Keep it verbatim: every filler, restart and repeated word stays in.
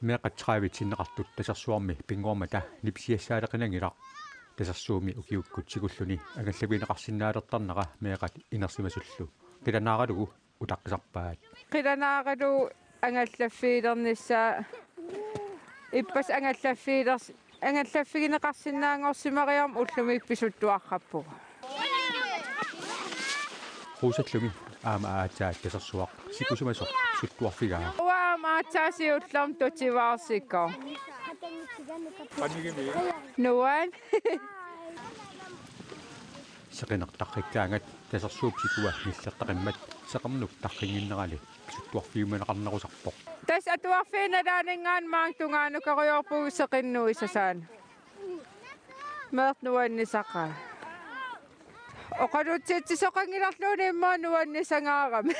Meeqqat tredive sinneqartut Tasersuarmi pinnguarmata nipisiassaaleqinanngilaq. Tasersuummi ukiukkut sikulluni angallavigineqarsinnaalertarnera meeqqat inersimasullu qilanaaralugu utaqqisarpaat. Qilanaaralugu angallaffigilernissaa ippassaq angallaffigiler-, angallaffigineqarsinnaasoq ullumikkut pisuttuarrappugut. Rosallumi aamma aatsaat Tasersuaq sikusimasoq pisuttuarfigaa. Uanga aamma aatsaat siullermik tutivaarsikkoq. Nuan. Seqineq tarrikkaangat Tasersuup sikua nillertaqimmat seqernup tarrinnginnerani pisuttuarfiumaneqarnerusarpoq. Tassa atuarfiup nalaaninngaanniit maanga tungaanut karujoorpugut seqinnuisasaanut. Meeqqat nuannisaqaat. Oqalutsitsisoqanngilarluunniit immaqa nuannisangaarami.